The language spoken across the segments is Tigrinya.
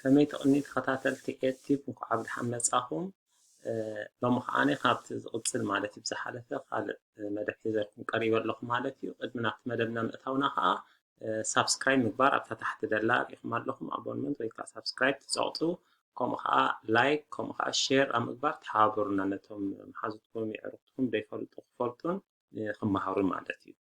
ከመይ ትቕኒ ተኸታተልቲ ኤቲፕ፣ እንኳዕ ብደሓን መጻኹም። እ፣ ሎሚ ከኣ ካብቲ ዝቕጽል ማለት እዩ፣ ብዝሓለፈ ካልእ መደብ ሒዘልኩም ቀሪበ ኣለኹ ማለት እዩ። ቅድሚ ናብቲ መደብና ምእታውና ከኣ፣ እ፣ ሳብስክራይብ ምግባር ኣብታ ታሕቲ ደላ ርኢኹም ኣለኹም፣ ኣቦንመንት ወይ ከኣ ሳብስክራይብ ትጸቕጡ፣ ከምኡ ከኣ ላይክ፣ ከምኡ ከኣ ሼር ኣብ ምግባር ተሓባበሩና፣ ነቶም መሓዙትኩም፣ የዕሩኽትኩም ዘይፈልጡ ክፈልጡን፣ እ፣ ክመሃሩን ማለት እዩ።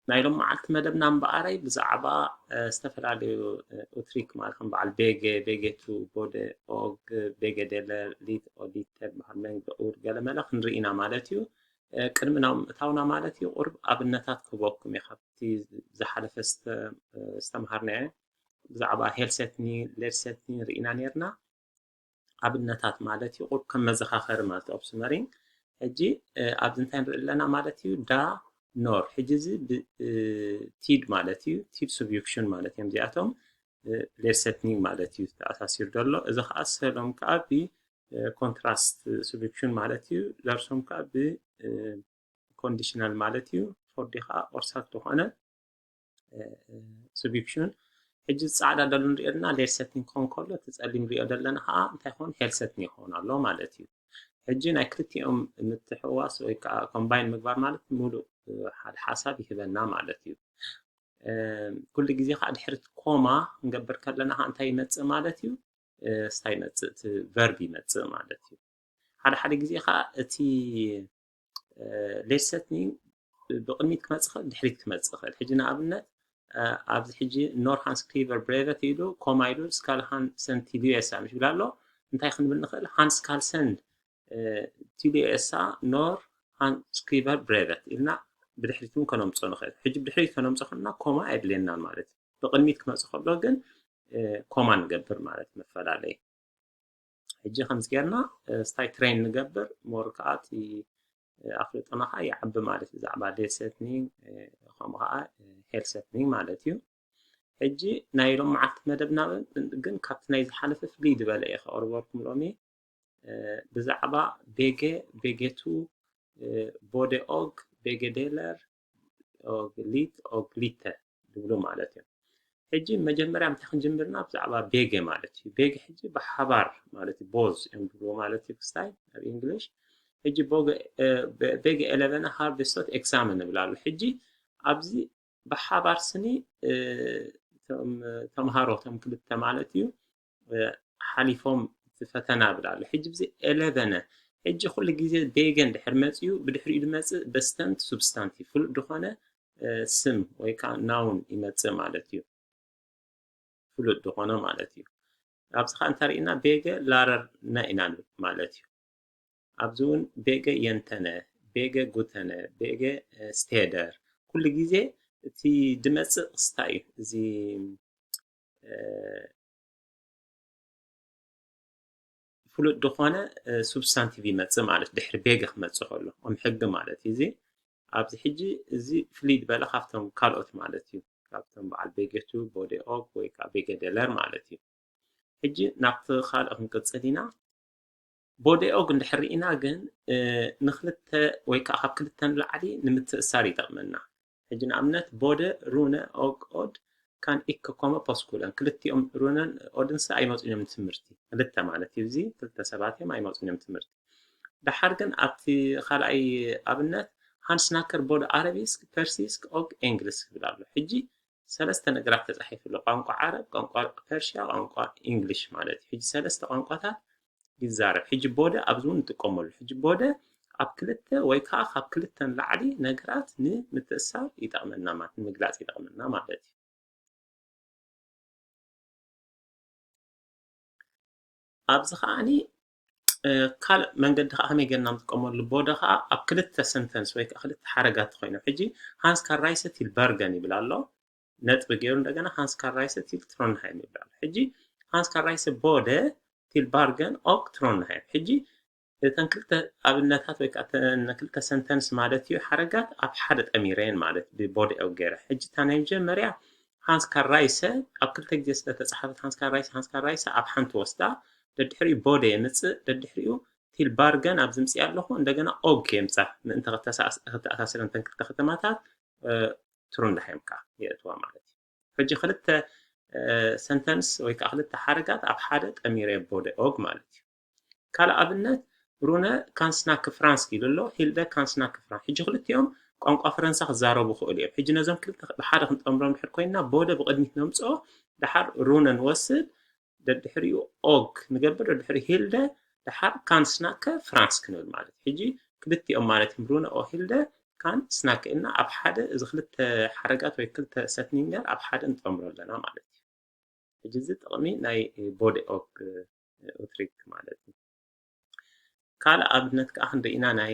ናይ ሎም መዓልቲ መደብና እምበኣረይ ብዛዕባ፣ እ፣ ዝተፈላለዩ፣ እ፣ ኡትሪክ ማለት ከም በዓል ቤገ፣ ቤጌቱ፣ ቦደ፣ ኦግ፣ ቤገ ደለ፣ ሊት፣ ኦዲተ፣ በሃል መንግ፣ ኡር፣ ገለመለ ክንርኢ ኢና ማለት እዩ። እ፣ ቅድሚ ናብ ምእታውና ማለት እዩ፣ ቁሩብ ኣብነታት ክህበኩም እየ ካብቲ ዝሓለፈ ዝተ-፣ እ፣ ዝተምሃርናዮ። ብዛዕባ ሄልሰትኒ፣ ሌድሰትኒ ርኢና ነይርና። ኣብነታት ማለት እዩ፣ ቁሩብ ከም መዘኻኸሪ ማለት እዩ፣ ኦፕስመሪንግ። ሕጂ፣ እ፣ ኣብዚ እንታይ ንርኢ ኣለና ማለት እዩ? ዳ፣ ኖር። ሕጂ እዚ ብ-፣ እ፣ ቲድ ማለት እዩ፣ ቲድ ሱብዩክሽን ማለት እዮም እዚኣቶም። እ፣ ሌድሰትኒንግ ማለት እዩ ተኣሳሲሩ ዘሎ። እዚ ከኣ ሰሎም ከኣ ብ-፣ እ፣ ኮንትራስት ሱብዩክሽን ማለት እዩ፣ ለርሶም ከኣ ብ-፣ እ፣ ኮንዲሽናል ማለት እዩ። ፎርዲ ከኣ ኦርሳክ ዝኾነ፣ እ፣ እ፣ ሱብዩክሽን። ሕጂ ጻዕዳ ደሉ ንሪኦ ዘለና ሌድሰትኒ ክኸውን ከሎ፣ እቲ ጸሊም ንሪኦ ዘለና ከኣ እንታይ ይኸውን? ሄልሰትኒ ይኸውን ኣሎ ማለት እዩ። ሕጂ ናይ ክልቲኦም ምትሕውዋስ ወይ ከኣ ኮምባይን ምግባር ማለት ምሉእ፣ እ፣ ሓደ ሓሳብ ይህበና ማለት እዩ። እ፣ ኩሉ ግዜ ከኣ ድሕሪ እቲ ኮማ ክንገብር ከለና ከኣ እንታይ ይመጽእ ማለት እዩ? እ፣ ስታይ ይመጽእ፣ እቲ ቨርብ ይመጽእ ማለት እዩ። ሓደ ሓደ ግዜ ከኣ እቲ፣ እ፣ ሌድሰትኒ ብቕድሚት ክመጽእ ይኽእል፣ ድሕሪት ክመጽእ ይኽእል። ሕጂ ንኣብነት፣ እ፣ ኣብዚ ሕጂ ኖር ሃንስ ክሪቨር ብሬቨት ኢሉ ኮማ ኢሉ ስካል ሃንሰን ቲሉየሳ ምሽ ይብል ኣሎ። እንታይ ክንብል ንኽእል? ሃንስ ካልሰን፣ እ፣ ቲሉየሳ ኖር ሃንስ ክሪቨር ብሬቨት ኢልና ብድሕሪት እውን ከነምጽኦ ንኽእል። ሕጂ ብድሕሪት ከነምጽኦ ከለና ኮማ ኣየድልየናን ማለት እዩ። ብቕድሚት ክመጽእ ከሎ ግን፣ እ፣ ኮማ ንገብር ማለት መፈላለይ። ሕጂ ከምዚ ጌርና፣ እ፣ ስታይ ትሬን ንገብር፣ ሞር ከኣ እቲ፣ እ፣ ኣፍልጦና ከኣ ይዓቢ ማለት እዩ፣ ብዛዕባ ሌድሰትኒንግ፣ እ፣ ከምኡ ከኣ፣ እ፣ ሄልሰትኒንግ ማለት እዩ። ሕጂ ናይ ሎም መዓልቲ መደብና ግን ካብቲ ናይ ዝሓለፈ ፍልይ ዝበለ እየ ከቕርበልኩም ሎሚ። እ፣ ብዛዕባ ቤገ፣ ቤጌቱ፣ እ፣ ቦደ ኦግ፣ ቤገ ዴለር፣ ኦግ ሊት፣ ኦግ ሊተ ዝብሉ ማለት እዮም። ሕጂ መጀመርያ እንታይ ክንጅምርና ብዛዕባ ቤገ ማለት እዩ። ቤገ ሕጂ ብሓባር ማለት እዩ፣ ቦዝ እዮም ዝብሉ ማለት እዩ ክስታይ ኣብ እንግሊሽ። ሕጂ ቦገ፣ እ፣ በ-፣ ቤገ ኤለቨን ሃርቨስቶት ኤግዛምን ንብል ኣሎ። ሕጂ ኣብዚ ብሓባር ስኒ፣ እ፣ እቶም ተምሃሮ፣ እቶም ክልተ ማለት እዩ፣ እ፣ ሓሊፎም እቲ ፈተና ይብል ኣሎ። ሕጂ ብዚ ኤለቨነ፣ ሕጂ ኩሉ ግዜ ቤገ እንድሕር መጽዩ፣ ብድሕሪኡ ዝመጽእ በስተንት ሱብስታንቲቭ፣ ፍሉጥ ዝኾነ፣ እ፣ ስም ወይ ከዓ ናውን ይመጽእ ማለት እዩ። ፍሉጥ ዝኾነ ማለት እዩ። ኣብዚ ኸዓ እንተሪእና ቤገ ላረር ነ ኢና ንብል ማለት እዩ። ኣብዚ እውን ቤገ የንተነ፣ ቤገ ጉተነ፣ ቤገ፣ እ፣ ስቴደር። ኩሉ ግዜ እቲ ድመጽእ ክስታይ እዩ። እዚ፣ እ፣ ፍሉጥ ዝኾነ፣ እ፣ ሱብስታንቲቭ ይመጽእ ማለት ድሕሪ ቤገ ክመጽእ ከሎ፣ ከም ሕጊ ማለት እዩ። እዚ ኣብዚ ሕጂ እዚ ፍልይ ዝበለ ካብቶም ካልኦት ማለት እዩ። ካብቶም በዓል ቤጌቱ፣ ቦዴ ኦግ ወይ ከዓ ቤጌ ደለር ማለት እዩ። ሕጂ ናብቲ ካልእ ክንቅጽል ኢና። ቦዴ ኦግ እንድሕር ርኢና ግን፣ እ፣ ንክልተ ወይ ከዓ ካብ ክልተ ንላዕሊ ንምትእሳር ይጠቕመና። ሕጂ ንኣብነት ቦደ፣ ሩነ፣ ኦግ፣ ኦድ፣ ካን ኢክ ኮመ ፖስኩለን። ክልቲኦም ሩነን ኦድንስ ኣይመጹን እዮም ንትምህርቲ። ክልተ ማለት እዩ። እዚ ክልተ ሰባት እዮም ኣይመጹን እዮም ትምህርቲ። ደሓር ግን ኣብቲ ካልኣይ ኣብነት ሃንስ ናከር ቦደ ኣረቢስክ፣ ፐርሲስክ፣ ኦግ፣ ኤንግልስክ ይብል ኣሎ። ሕጂ ሰለስተ ነገራት ተጻሒፉ ኣሎ። ቋንቋ ዓረብ፣ ቋንቋ ፐርሽያ፣ ቋንቋ ኢንግሊሽ ማለት እዩ። ሕጂ ሰለስተ ቋንቋታት ይዛረብ። ሕጂ ቦደ ኣብዚ እውን ንጥቀመሉ። ሕጂ ቦደ ኣብ ክልተ ወይ ከዓ ካብ ክልተ ንላዕሊ ነገራት ንምትእሳር ይጠቕመና ማለት፣ ንምግላጽ ይጠቕመና ማለት እዩ። ኣብዚ ከዓኒ፣ እ፣ ካልእ መንገዲ ከዓ ከመይ ጌርና ንጥቀመሉ? ቦደ ከዓ ኣብ ክልተ ሰንተንስ ወይ ከዓ ክልተ ሓረጋት ኮይኖም። ሕጂ ሃንስ ካን ራይሰ ቲል በርገን ይብል ኣሎ። ነጥቢ ገይሩ እንደገና ሃንስ ካን ራይሰ ቲል ትሮንሃይም ይብል ኣሎ። ሕጂ ሃንስ ካን ራይሰ ቦደ ቲል ባርገን ኦክ ትሮንሃይም። ሕጂ እተን ክልተ ኣብነታት ወይ ከዓ እተን ክልተ ሰንተንስ ማለት እዩ ሓረጋት ኣብ ሓደ ጠሚረየን ማለት ብቦደ ኦክ ገይረ። ሕጂ እታ ናይ መጀመርያ ሃንስ ካን ራይሰ ኣብ ክልተ ግዜ ስለ ተጻሓፈት ሃንስ ካን ራይሰ፣ ሃንስ ካን ራይሰ ኣብ ሓንቲ ወስዳ፣ ደድሕሪኡ ቦደ የምጽእ፣ ደድሕሪኡ ቲል ባርገን ኣብ ዝምጽእ ኣለኹ፣ እንደገና ኦግ የምጻ ምእንቲ ክተሳስ-፣ ክተኣሳስረን እተን ክልተ ከተማታት፣ እ፣ ትሩንዳሃይም ከኣ የእትዋ ማለት እዩ። ሕጂ ክልተ፣ ሰንተንስ ወይ ከዓ ክልተ ሓረጋት ኣብ ሓደ ጠሚረ ቦደ ኦግ ማለት እዩ። ካልእ ኣብነት፣ ሩነ ካንስናክ ፍራንስክ ኢሉ ኣሎ፣ ሂልደ ካንስናክ ፍራንስክ። ሕጂ ክልቲኦም ቋንቋ ፈረንሳ ክዛረቡ ክእሉ እዮም። ሕጂ ነዞም ክልተ ብሓደ ክንጠምሮም ድሕር ኮይንና፣ ቦደ ብቕድሚት ነምፅኦ፣ ደሓር ሩነ ንወስድ፣ ደድሕሪኡ ኦግ ንገብር፣ ደድሕሪ ሂልደ፣ ደሓር ካንስናከ ፍራንስክ ክንብል ማለት እዩ። ሕጂ ክልቲኦም ማለት እዮም፣ ሩነ ኦ ሂልደ ካንስናከ ኢልና ኣብ ሓደ፣ እዚ ክልተ ሓረጋት ወይ ክልተ ሰትኒንገር ኣብ ሓደ ንጠምሮ ኣለና ማለት እዩ። ሕጂ እዚ ጥቕሚ ናይ ቦደ ኦግ ኡትሪክ ማለት እዩ። ካልእ ኣብነት ከዓ ክንርኢና ናይ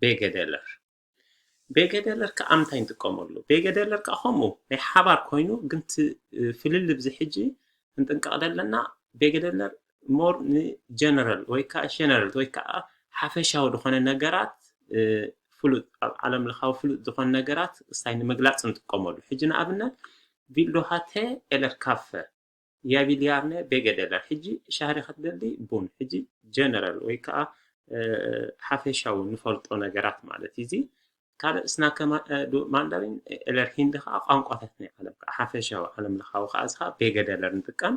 ቤገደለር። ቤገደለር ከዓ እንታይ ንጥቀመሉ? ቤገደለር ከዓ ከምኡ ናይ ሓባር ኮይኑ፣ ግን እቲ ፍልልይ ብዚ ሕጂ ክንጥንቀቕ ዘለና፣ ቤገደለር ሞር ንጀነራል ወይ ከዓ ሸነራል ወይ ከዓ ሓፈሻዊ ዝኾነ ነገራት፣ እ፣ ፍሉጥ፣ ኣብ ዓለም ለኻዊ ፍሉጥ ዝኾነ ነገራት እስታይ ንምግላፅ ንጥቀመሉ። ሕጂ ንኣብነት፣ ቪል ዶ ሃ te eller kaffe? Jeg vil gjerne begge deler. ሕጂ ሻሂ ዲኻ ትደሊ? ቡን። ሕጂ ጀነራል ወይ ከዓ፣ እ፣ ሓፈሻዊ ንፈልጦ ነገራት ማለት እዩ። እዚ ካልእ snakke ma-, እ፣ du mandarin eller hindi ከዓ ቋንቋታት ናይ ዓለም ከዓ ሓፈሻዊ ዓለም ለኻዊ ከዓ እዚ ከዓ begge deler ንጥቀም።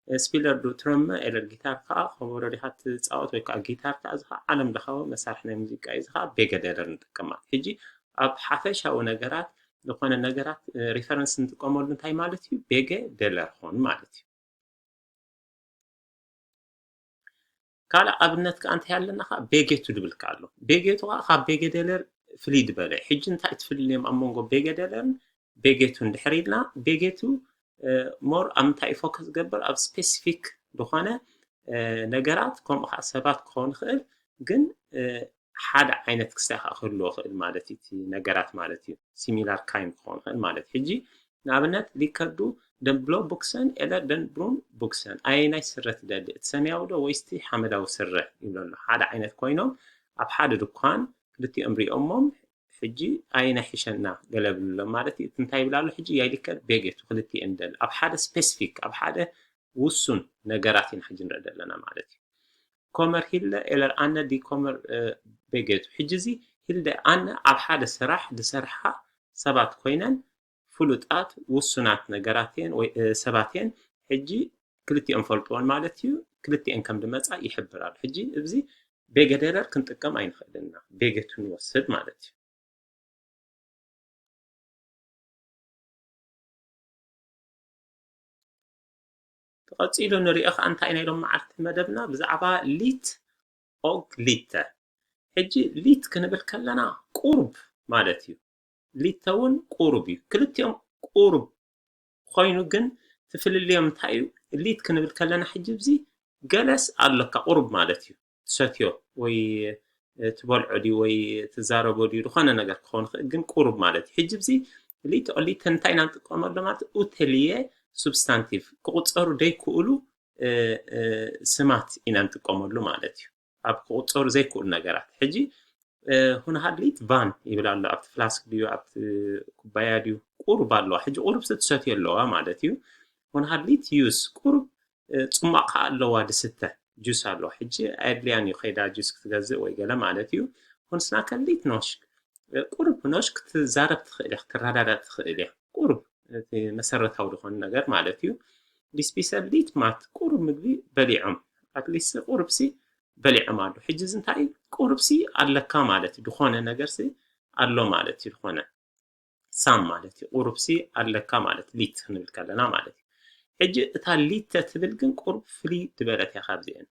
እ፣ spiller du tromme eller gitar ከዓ ከበሮ ዲኻ ትፃወት ወይ ከዓ ጊታር ከዓ እዚ ከዓ ዓለም ለኻዊ መሳርሒ ናይ ሙዚቃ እዩ። እዚ ከዓ begge deler ንጥቀም ማለት። ሕጂ ኣብ ሓፈሻዊ ነገራት ዝኾነ ነገራት፣ እ፣ ሪፈረንስ ንጥቀመሉ እንታይ ማለት እዩ? Begge deler ኾን ማለት እዩ። ካልእ ኣብነት ከዓ እንታይ ኣለና ከዓ? ቤጌቱ ድብል ከዓ ኣሎ። ቤጌቱ ከዓ ካብ ቤጌ ደለር ፍልይ ዝበለ። ሕጂ እንታይ ትፍልልዮም ኣብ መንጎ ቤጌ ደለርን ቤጌቱ እንድሕር ኢልና፣ ቤጌቱ፣ እ፣ ሞር ኣብ ምንታይ ፎከስ ዝገብር? ኣብ ስፔሲፊክ ዝኾነ፣ እ፣ ነገራት፣ ከምኡ ከዓ ሰባት ክኸውን ይኽእል፣ ግን፣ እ፣ ሓደ ዓይነት ክስታይ ከዓ ክህልዎ ይኽእል ማለት እዩ፣ እቲ ነገራት ማለት እዩ። ሲሚላር ካይንድ ክኸውን ይኽእል ማለት እዩ። ሕጂ ንኣብነት፣ ሊከዱ ደን ብሎ ቡክሰን ኤለ ደን ብሩን ቡክሰን፣ ኣየናይ ስረ ትደሊ? እቲ ሰማያዊ ዶ ወይስ እቲ ሓመዳዊ ስረ? ይብሎ ኣሎ። ሓደ ዓይነት ኮይኖም ኣብ ሓደ ድኳን ክልቲኦም ሪኦሞም፣ ሕጂ ኣየናይ ሕሸና ገለ ብሎም ማለት እዩ። እቲ እንታይ ይብል ኣሎ? ሕጂ ያይሊከድ ቤጌቱ ክልቲኤን ደሊ ኣብ ሓደ ስፔሲፊክ፣ ኣብ ሓደ ውሱን ነገራት ኢና ሕጂ ንርኢ ዘለና ማለት እዩ። ኮመር ሂልደ ኤለር ኣነ ዲ ኮመር፣ እ፣ ቤጌቱ። ሕጂ እዚ ሂልደ ኣነ ኣብ ሓደ ስራሕ ዝሰርሓ ሰባት ኮይነን ፍሉጣት ውሱናት ነገራት እየን ወይ፣ እ፣ ሰባት እየን። ሕጂ ክልቲኦም ፈልጥዎን ማለት እዩ። ክልቲኤን ከም ድመጻ ይሕብር ኣሎ። ሕጂ እዚ ቤገ ደለር ክንጥቀም ኣይንኽእልን ኢና። ቤጌቱ ንወስድ ማለት እዩ። ተቐጺሉ ንሪኦ ኸኣ እንታይ ናይ ሎም መዓልቲ መደብና ብዛዕባ ሊት ኦግ ሊተ። ሕጂ ሊት ክንብል ከለና ቁሩብ ማለት እዩ። ሊተ እውን ቁሩብ እዩ። ክልቲኦም ቁሩብ ኮይኑ ግን ትፍልልዮም እንታይ እዩ? ሊት ክንብል ከለና ሕጂ እዚ ገለስ ኣለካ ቁሩብ ማለት እዩ። ትሰትዮ ወይ ትበልዖ ድዩ ወይ ትዛረቦ ድዩ ዝኾነ ነገር ክኸውን ይኽእል፣ ግን ቁሩብ ማለት እዩ። ሕጂ እዚ ሊት ኦ ሊተ እንታይ ኢና ንጥቀመሉ ማለት? ኡተልየ ሱብስታንቲቭ ክቑጸሩ ደይክእሉ፣ እ፣ እ፣ ስማት ኢና ንጥቀመሉ ማለት እዩ። ኣብ ክቑጸሩ ዘይክእሉ ነገራት። ሕጂ፣ እ፣ ሁን ሃድሊት ቫን ይብል ኣሎ። ኣብቲ ፍላስክ ድዩ፣ ኣብቲ ኩባያ ድዩ? ቁሩብ ኣለዋ። ሕጂ ቁሩብ ሲ ትሰትዮ ኣለዋ ማለት እዩ። ሁን ሃድሊት ዩስ፣ ቁሩብ፣ እ፣ ጽሟቕ ከኣ ኣለዋ ድስተ፣ ጁስ ኣለዋ። ሕጂ ኣየድልያን እዩ ከይዳ ጁስ ክትገዝእ ወይ ገለ ማለት እዩ። ሁን ስናከ ሊት ኖሽክ፣ እ፣ ቁሩብ ኖሽክ ክትዛረብ ትኽእል እያ፣ ክትረዳዳእ ትኽእል እያ። ቁሩብ እቲ መሰረታዊ ዝኾነ ነገር ማለት እዩ። ዲስፒሰ ሊት ማት፣ ቁሩብ ምግቢ በሊዖም። ኣትሊስት ቁሩብሲ በሊዖም ኣሎ። ሕጂ እዚ እንታይ እዩ? ቁሩብሲ ኣለካ ማለት እዩ። ዝኾነ ነገርሲ ኣሎ ማለት እዩ። ዝኾነ ሳም ማለት እዩ። ቁሩብሲ ኣለካ ማለት ሊት ክንብል ከለና ማለት እዩ። ሕጂ እታ ሊተ ትብል ግን ቁሩብ ፍልይ ዝበለት እያ ካብዚአን።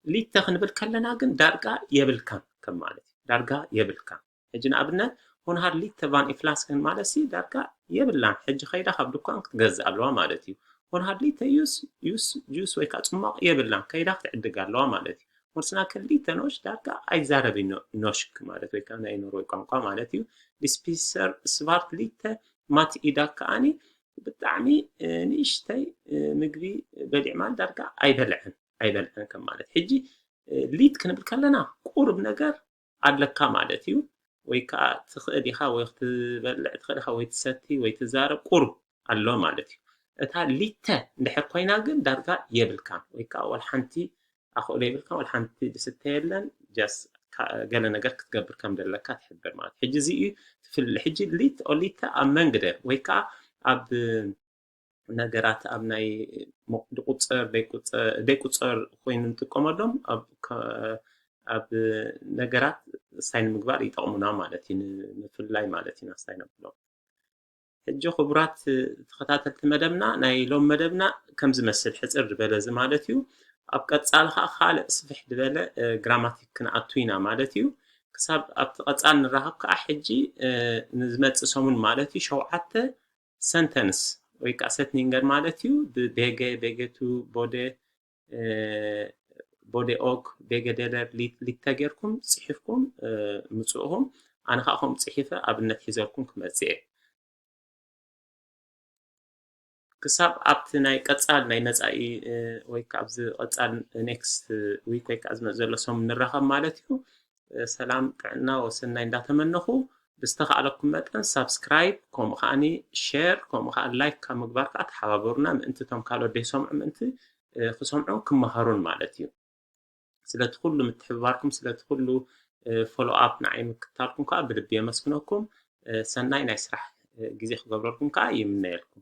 ሊተ ክንብል ከለና ግን ዳርጋ የብልካን ከም ማለት እዩ። ዳርጋ የብልካን። ሕጂ ንኣብነት፣ ሁን ሃድ ሊተ ቫን ኢ ፍላስክን ማለት ሲ ዳርጋ የብላን። ሕጂ ከይዳ ካብ ድኳን ክትገዝእ ኣለዋ ማለት እዩ። ሁን ሃድ ሊተ ዩስ፣ ዩስ፣ ጁስ ወይ ከዓ ጽሟቕ የብላን። ከይዳ ክትዕድግ ኣለዋ ማለት እዩ። ሁን ስናከ ሊተ ኖሽ ዳርጋ ኣይዛረብን ኖ-፣ ኖሽክ ማለት ወይ ከዓ ናይ ኖርወይ ቋንቋ ማለት እዩ። ዲስፒሰር ስቫርት ሊተ ማት ኢዳ ከኣኒ ብጣዕሚ፣ እ፣ ንእሽተይ፣ እ፣ ምግቢ በሊዕ ማለት ዳርጋ ኣይበልዐን፣ ኣይበልዐን ከም ማለት። ሕጂ፣ እ፣ ሊት ክንብል ከለና ቁሩብ ነገር ኣለካ ማለት እዩ። ወይ ከዓ ትኽእል ኢኻ፣ ወይ ክትበልዕ ትኽእል ኢኻ፣ ወይ ትሰቲ፣ ወይ ትዛረብ፣ ቁሩብ ኣሎ ማለት እዩ። እታ ሊተ እንድሕር ኮይና ግን ዳርጋ የብልካን፣ ወይ ከዓ ዋላ ሓንቲ ኣኽእሎ የብልካን፣ ዋላ ሓንቲ ድስተ የለን፣ ጃስ ካ-፣ ገለ ነገር ክትገብር ከም ዘለካ ትሕብር ማለት። ሕጂ እዚ እዩ ትፍልሊ። ሕጂ ሊት ኦ ሊተ ኣብ መንግደ ወይ ከዓ ኣብ ነገራት ኣብ ናይ ድቁፀር ደይቁፀር ኮይኑ ንጥቀመሎም ኣብ ነገራት ሳይን ምግባር ይጠቕሙና ማለት እዩ። ንምፍላይ ማለት ኢና ሳይን ኣብሎም። ሕጂ ክቡራት ተኸታተልቲ መደብና፣ ናይ ሎም መደብና ከም ዝመስል ሕፅር ዝበለ እዚ ማለት እዩ። ኣብ ቀፃሊ ከዓ ካልእ ስፍሕ ዝበለ ግራማቲክ ክንኣቱ ኢና ማለት እዩ። ክሳብ ኣብቲ ቀፃል ንራኸብ ከዓ ሕጂ ንዝመፅእ ሰሙን ማለት እዩ ሸውዓተ ሰንተንስ ወይ ከዓ ሰትኒንገር ማለት እዩ። ብቤገ፣ ቤገቱ፣ ቦደ፣ ቦደ ኦክ፣ ቤገ ደለር፣ ሊተ ጌርኩም ፅሒፍኩም ምፅእኹም። ኣነ ከዓ ከምኡ ፅሒፈ ኣብነት ሒዘልኩም ክመፅእ እየ። ክሳብ ኣብቲ ናይ ቀፃል ናይ መፃኢ ወይ ከዓ ኣብዚ ቀፃል ኔክስት ዊክ ወይ ከዓ ዝመፅ ዘሎ ሰሙን ንራኸብ ማለት እዩ። ሰላም ጥዕና ወሰናይ እንዳተመነኹ ብዝተኻእለኩም መጠን ሳብስክራይብ ከምኡ ከዓኒ ሼር ከምኡ ከዓ ላይክ ካብ ምግባር ከዓ ተሓባበሩና ምእንቲ እቶም ካልኦት ዘይሰምዑ ምእንቲ ክሰምዑን ክመሃሩን ማለት እዩ። ስለቲ ኩሉ ምትሕብባርኩም ስለቲ ኩሉ ፎሎ ኣፕ ንዓይ ምክታልኩም ከዓ ብልቢ የመስግነኩም። ሰናይ ናይ ስራሕ ግዜ ክገብረልኩም ከዓ ይምነየልኩም።